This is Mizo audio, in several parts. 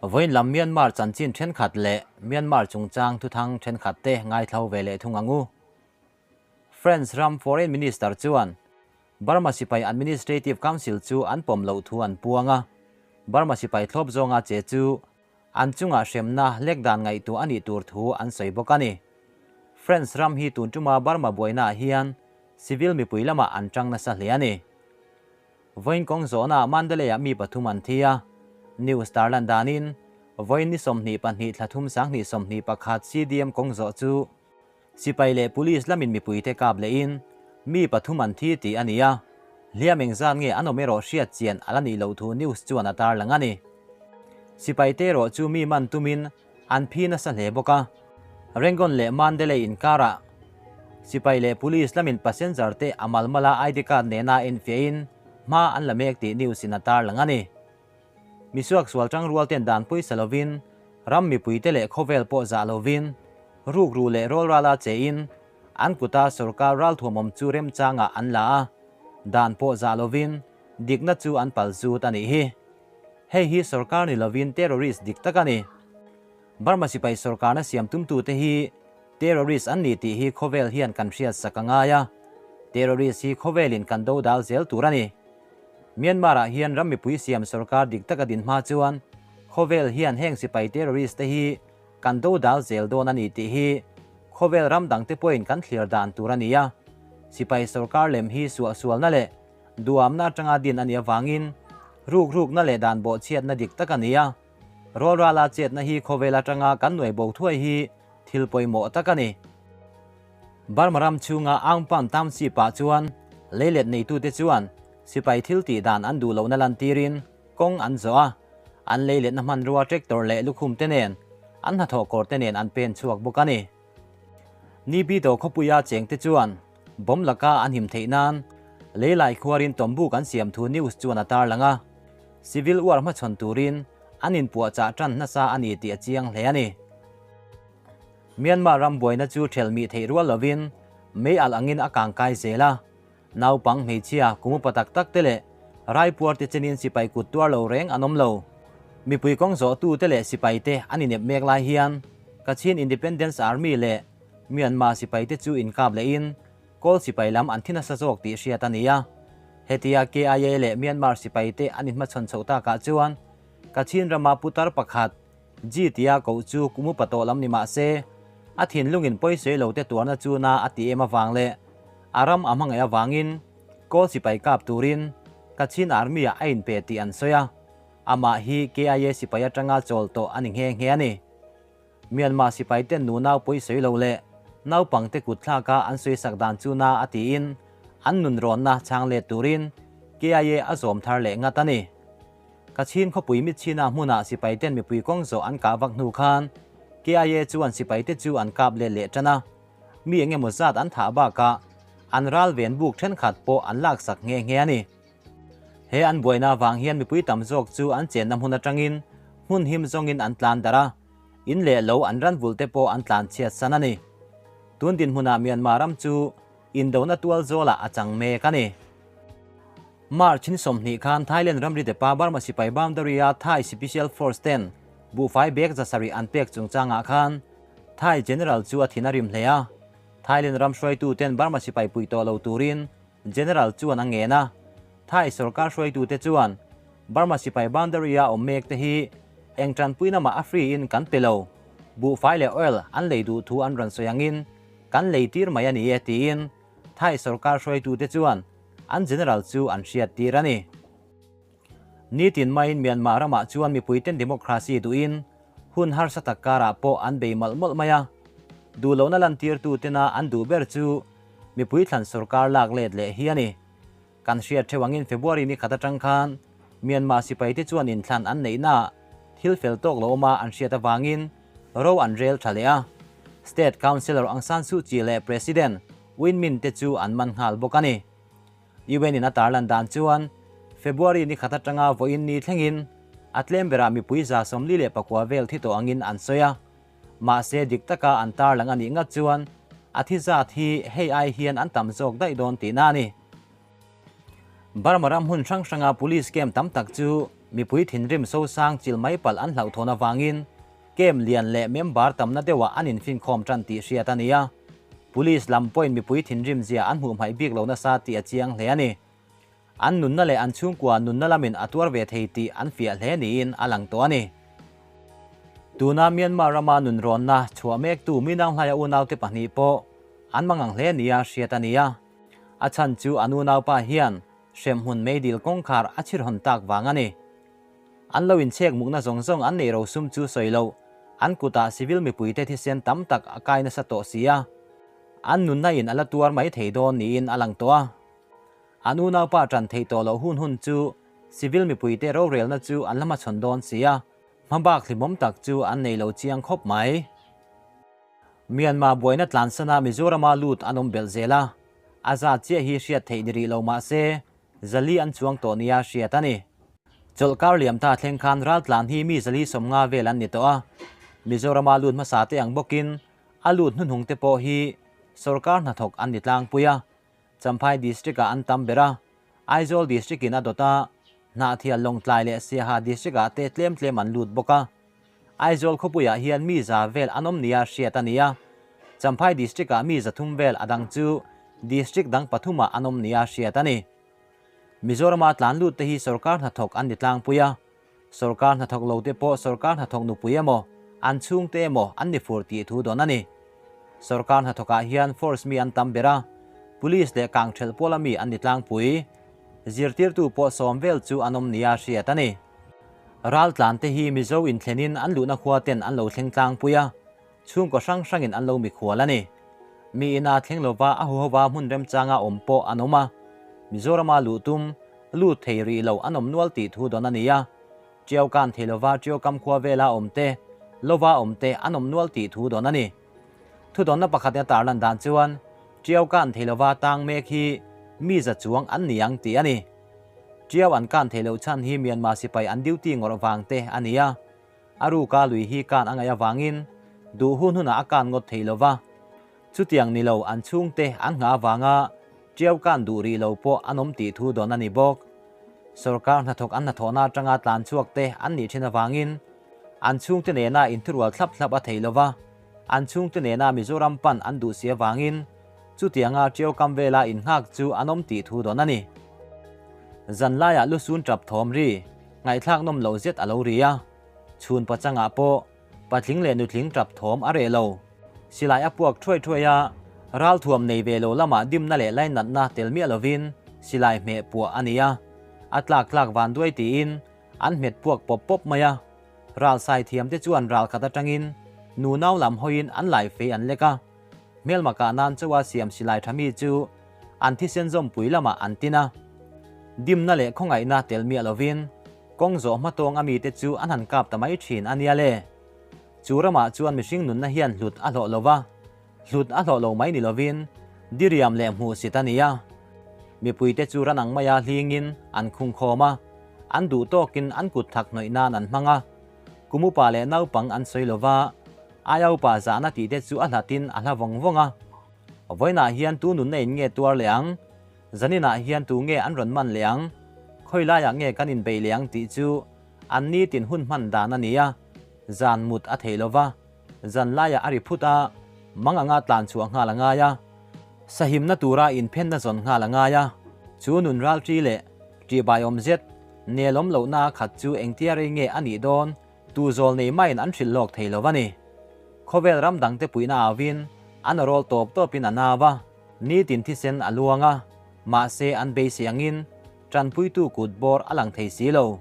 Vawiin lam Myanmar chanchin thenkhat leh Myanmar chungchang thuthang thenkhat te ngaithlo ve leh thung ang u. France ram Foreign Minister chuan Burma sipai Administrative Council chu an pawm loh thu an puang a, Burma sipai thlawp zawnga che chu an chungah hremna lek dan ngaihtuah a nih tur thu an sawi bawk a ni. France ram hi tun tuma Burma buainaah hian civil mipui lamah an tang nasa hle a ni. Vawiin kawng zawhnaah Mandalay-ah mi pathum an thi a, News tarlan danin vawiin ni 22 thla thum 2021 CDM kawng zawh chu Sipai leh Police lamin mipuite kap lehin mi pathum an thi tih a ni a, hliam engzat nge an awm erawh hriat chian a la nih loh thu news chuan a tarlang a ni. Sipaite erawh chu mi man tumin an phi nasa hle bawk a, Rangoon leh Mandalay inkarah sipai leh Police lamin passenger te a malmala ID card nena enfiahin hma an la mek tih news in a tarlang a ni. Misuak sual tangrual ten dan pawisa lovin, ram mipuite leh khawvel pawh zah lovin, rukru leh rawlrala chein an kuta sorkar ralthuamawm chu remchangah an la a, dan pawh zah lovin dikna chu an pal zut a nih hi. Hei hi sorkar ni lovin terrorist dik tak a ni. Burma sipai sorkarna siam tumtute hi terrorist an ni tih hi khawvel hian kan hriat sak a ngai a, terrorist hi khawvelin kan dodal zel tur a ni. Myanmar-ah hian ram mipui siam sorkar dik taka din hma chuan khawvel hian heng sipai terrorist te hi kan dodal zel dawn a ni tih hi khawvel ram dangte pawhin kan thlir dan tur a ni a. Sipai sorkar lem hi suahsualna leh duamna atanga din a nih avangin rukrukna leh dan bawhchhiatna dik tak a ni a. Rawlrala chetna hi khawvel atanga kan nuai bo thuai hi thil pawimawh tak a ni. Burma ram chhunga Aungpan Township ah chuan leilet neitute chuan sipai thil tih dan an duh lohna lantirin kawng an zawh a, an leiletna hmanrua tractor leh lukhum te nen an hnathawh kawr te nen an pen chhuak bawk a ni. Nibido khawpuia chengte chuan bomb laka an him theih nan leilai khuarin tawmbuk an siam thu news chuan a tarlang a, civil war hmachhawn turin an inpuahchah tan nasa a ni tih a chiang hle a ni. Myanmar ram buaina chu ṭhelmih theih rual lovin mei alh angin a kangkai zel a, naupang hmeichhia kum upa tak tak te leh raipuar te chenin sipai kut tuar lo reng an awm lo. Mipui kawng zawhtu te leh sipai te an inep mek lai hian Kachin Independence Army leh Myanmar sipai te chu inkap lehin Kawl sipai lam an thi nasa zawk tih hriat a ni a. Hetia KIA leh Myanmar sipai te an inhmachhawn chhoh takah chuan Kachin rama putar pakhat Ji tia koh chu kum upa tawh lam ni mah se, a thinlungin pawisawi lo te tuarna chu na a ti em avang leh a ram a hmangaih avangin Kawl sipai kap turin Kachin Army-ah a inpe tih an sawi a, amah hi KIA sipai atanga chawl tawh a ni nghe nghe a ni. Myanmar sipai ten nunau pawisawi lo leh naupangte kutthlaka an sawisak dan chu na a tiin an nunrawnna chhang let turin KIA a zawm thar leh ngat a ni. Kachin khawpui mitchhina hmunah sipaiten mipui kawng zawh an kah vak hnu khan KIA chuan sipaite chu an kap let leh tan a, mi eng emaw zat an thah bakah an ral ven buk thenkhat pawh an laksak nghe nghe a ni. He an buaina vang hian mipui tam zawk chu an chenna hmun atangin hmun him zawngin an tlan darh a, in leh lo an ran vul te pawh an tlan chhiat san a ni. Tun dinhmunah Myanmar ram chu indona tual zawlah a chang mek a ni. March ni 20 khan Thailand ramri depa Burma sipai boundary-a Thai Special Force ten buhfai bag 700 an pek chungchangah khan Thai General chu a thin a rim hle a. Thailand ram hruaitu ten Burma sipai pui tawh lo turin General chuan a ngen a. Thai sorkar hruaitute chuan Burma sipai boundary-a awm mek te hi eng tanpuina mah a free in kan pe lo, buhfai leh oil an lei duh thu an rawn sawi angin kan lei tir mai a ni e tiin Thai sorkar hruaitute chuan an general chu an hriat tir a ni. Nitin maiin Myanmar ramah chuan mipuiten democracy duhin hun harsa tak karah pawh an bei mawlh mawlh mai a. Duh lohna lantirtu tena an duh ber chu mipui thlan sorkar lak let leh hi a ni. Kan hriat theuh angin February ni khat atang khan Myanmar sipaite chuan inthlan an neihnaah thil fel tawk lo awma an hriat avangin ro an rel tha leh a. State Councillor Aung San Suu Kyi leh President Win Myint te chu an man nghal bawk a ni. UN in a tarlan dan chuan February ni khat atanga vawiin ni thlengin a tlem berah mipui 49 vel thi tawh angin an sawi a. Mahse dik taka an tarlang a nih ngat chuan a thi zat hi hei ai hian an tam zawk daih dawn tihna a ni. Burma ram hmun hrang hranga police camp tam tak chu Mipui thinrim sosang chil mai palh an hlauhthawn avangin camp lian leh member tamna deuhah an infinkhawm tan tih hriat a ni a. Police lam pawhin mipui thinrim zia an hmuh hmaih bik lo nasa tih a chiang hle a ni. An nunna leh an chhungkua nunna lamin a tuar ve thei tih an fiah hle niin a lang tawh a ni. Tuna Myanmar rama nunrawnna chhuah mektu Minanghlaia unaute pahnih pawh an mangang hle nia hriat a ni a. A chhan chu an unaupa hian hremhmun meidil kawngkhar a chhirhawn tak vang a ni. An lo inchhek mukna zawng zawng an neih rosum chu sawi loh, an kutah civil mipuite thisen tam tak a kai nasa tawh si a. An nunna in a la tuar mai thei dawn niin a lang tawh a. An unaupa tan theih tawh loh hun hun chu civil mipuite rorelna chu an la hmachhawn dawn si a, hmabak hlimawm tak chu an nei lo chiang khawp mai. Myanmar buaina tlansana Mizorama lut an awm belh zel a, a zat chiah hi hriat theih ni rih lo mah se zali an chuang tawh nia hriat a ni. Chawlhkar liam ta thleng khan raltlan hi mi zali 50 vel an ni tawh a, Mizorama lut hmasa te ang bawkin a lut hnuhnung te pawh hi sorkar hnathawk an ni tlangpui a, Champhai District-ah an tam ber a, Aizawl District-in a dawt a, Hnahthial Lawngtlai leh Siaha District-ah te tlem tlem an lut bawk a. Aizawl khawpuiah hian mi za vel an awm nia hriat a ni a, Champhai District-ah mi 300 vel a dang chu District dang pathumah an awm nia hriat a ni. Mizorama tlan lut te hi sorkar hnathawk an ni tlangpui a, sorkar hnathawk lo te pawh sorkar hnathawk nupui emaw, an chhungte emaw an ni fur tih thu dawn a ni. Sorkar hnathawkah hian force mi an tam ber a, police leh kangthelh pawla mi an ni tlangpui. Zirtirtu pawh 10 vel chu an awm nia hriat a ni. Raltlan te hi Mizo inthlenin an luhna khua ten an lo thleng tlangpui a, chhungkaw hrang hrangin an lo mikhual a ni. Mi ina thleng lova a huhova hmun remchanga awm pawh an awm a, Mizorama luh tum, lut thei rih lo an awm nual tih thu dawn a ni a. Ṭiau kan thei lova ṭiau kam khua vela awm te, lova awm te an awm nual tih thu dawn a ni. Thudawnna pakhat in a tarlan dan chuan ṭiau kan thei lova tang mek hi mi za chuang an ni ang tih a ni. Ṭiau an kan thei loh chhan hi Myanmar sipai an duty ngawrh vang te a ni a. A ruka lui hi kan a ngaih avangin duh hun hunah a kan ngawt thei lova. Chutiang ni lo an chhungte an nghah avanga ṭiau kan duh rih lo pawh an awm tih thu dawn a ni bawk. Sorkar hnathawk an hnathawhna atanga tlan chhuak te an nih thin avangin an chhungte nena inthurual thlap thlap a thei lova, an chhungte nena Mizoram pan an duh si avangin chutianga ṭiau kam vela innghak chu an awm tih thu dawn a ni. Zanlaiah lusun ṭap thawm ri ngaihthlak nawm loh zet a lo ri a, chhun pachangah pawh patling leh nutling ṭap thawm a reh lo. Silai a puak thuai thuai a, ralthuam nei ve lo lamah dimna leh lainatna tel miah lovin silai hmeh puah a ni a, a tlak tlak van duai tiin an hmet puak pawp pawp mai a. Ral sai thiamte chuan ral khat atangin nunau lam hawiin an lai fei an lek a, hmelma kah nan chawa siam silai tha mi chu an thisen zawmpui lamah an tin a. Dimna leh khawngaihna tel miah lovin kawng zawh hmatawng a mite chu an han kap ta mai thin a nia le. Chu ramah chuan mihring nunna hian hlut a hlawh lo va, hlut a hlawh lo mai ni lovin diriam leh hmuhsit a ni a. Mipuite chu ran ang maia hlingin an khungkhawm a, an duh tawkin an kut thak hnawih nan an hmang a. Kum upa leh naupang an sawi lo va, aia upa zahna tihte chu a hlatin a hla vawng vawng a. Vawiinah hian tu nunna in nge tuar leh ang? Zaninah hian tu nge an rawn man leh ang? Khawi laiah nge kan inbeih leh ang tih chu an nitin hun hman dan a ni a, zan mut a thei lo va, zan laiah a ri phut a, mang anga tlan chhuah nghal a ngai a, sahimna tura inphenna zawn nghal a ngai a, chu nun ral ṭi leh ṭihbaiawm zet nelawm lohna khat chu engtia rei nge a nih dawn tu zawl nei maiin an hrilh lawk thei lo va ni. Khawvel ram dangte puihna auin an awrawl tawp tawpin a nau a, nitin thisen a luang a, mahse an beisei angin Tanpuitu kut bawr a lang thei si lo.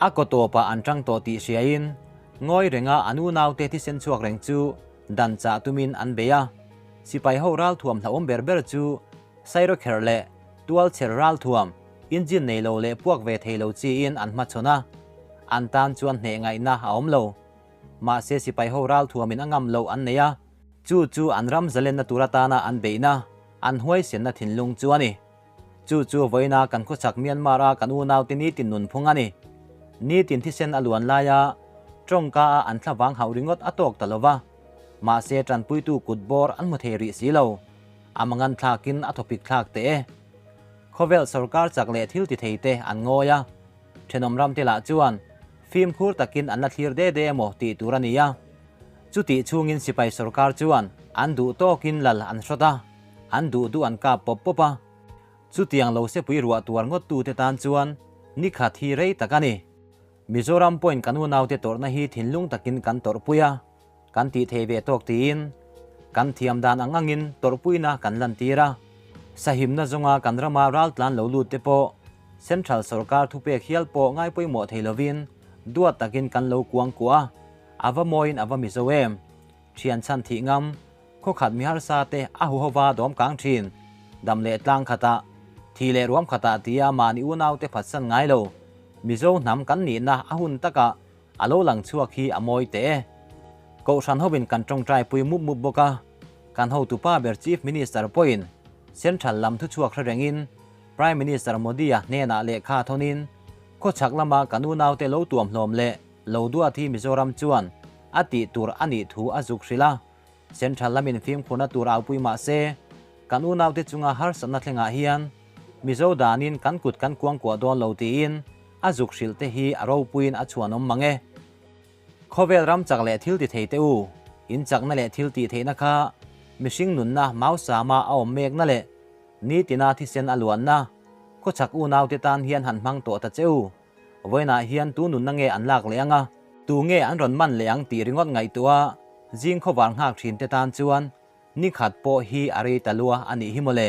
A kaw tawpah an tang tawh tih hriain ngawi renga an unaute thisen chhuak reng chu dan chah tumin an bei a. Sipai ho ralthuam hlauhawm ber ber chu sairawkherh leh tualchher ralthuam, engine nei lo leh puak ve thei lo chiin an hmachhawn a. An tan chuan hneh ngaihna a awm lo. Mahse sipai ho ralthuamin a ngam loh an nei a, chu chu an ram zalenna tur atana an beihna, an huaisenna thinlung chu a ni. Chu chu vawiina kan khawchhak Myanmar a kan unaute nitin nunphung a ni. Nitin thisen a luan laia tawngka a an thlavang hauh ringawt a tawk ta lova, mahse tanpuitu kut bawr an hmu thei rih si lo. A mangan thlakin a thawpik thlak teh e. Khawvel sorkar chak leh thil ti thei te an ngawi a. Thenawm ramte lah chuan fimkhur takin an la thlir de de emaw tih tur a ni a. Chutih chhungin sipai sorkar chuan an duh tawkin lal an hrawt a, an duh duh an kap pawp pawp a. Chutiang lo sepui ruah tuar ngawttute tan chuan ni khat hi rei tak a ni. Mizoram pawhin kan unaute tawrhna hi thinlung takin kan tawrhpui a, kan tih thei ve tawk tiin kan thiam dan ang angin tawrhpuina kan lantir a. Sahimna zawnga kan rama raltlan lo lut te pawh Central sorkar thupek hial pawh ngai pawimawh thei lovin duat takin kan lo kuang kuah a, a va mawiin a va Mizo em? Thian chhan thih ngam, khawkhat mi harsa te a huhova dawm kang thin, dam leh tlang khatah, thih leh ruam khatah tia mahni unaute phatsan ngai lo, Mizo hnam kan nihna a hun takah a lo lang chhuak hi a mawi teh e. Kohhran hovin kan tawngtai pui mup mup bawk a, kan hotupa ber Chief Minister pawhin Central lam thuchhuak hre rengin Prime Minister Modi-a hnenah lehkha thawnin khawchhak lama kan unaute lo tuamhlawm leh lo duat hi Mizoram chuan a tih tur a nih thu a zuk hrilh a, Central lamin fimkhurna tur aupui mah se, kan unaute chunga harsatna thlengah hian Mizo danin kan kut kan kuangkuah dawn lo tiin a zuk hrilh te hi a ropuiin a chhuanawm mang e. Khawvel ram chak leh thil ti thei te u, in chakna leh thil tih theihna kha mihring nunna mausama a awm mekna leh nitina thisen a luanna khawchhak unaute tan hian han hmang tawh ta che u. Vawiinah hian tu nunna nge an lak leh ang a, tu nge an rawn man leh ang tih ringawt ngaihtuah zing khawvar nghak thin te tan chuan ni khat pawh hi a rei ta lua a nih hi mawle.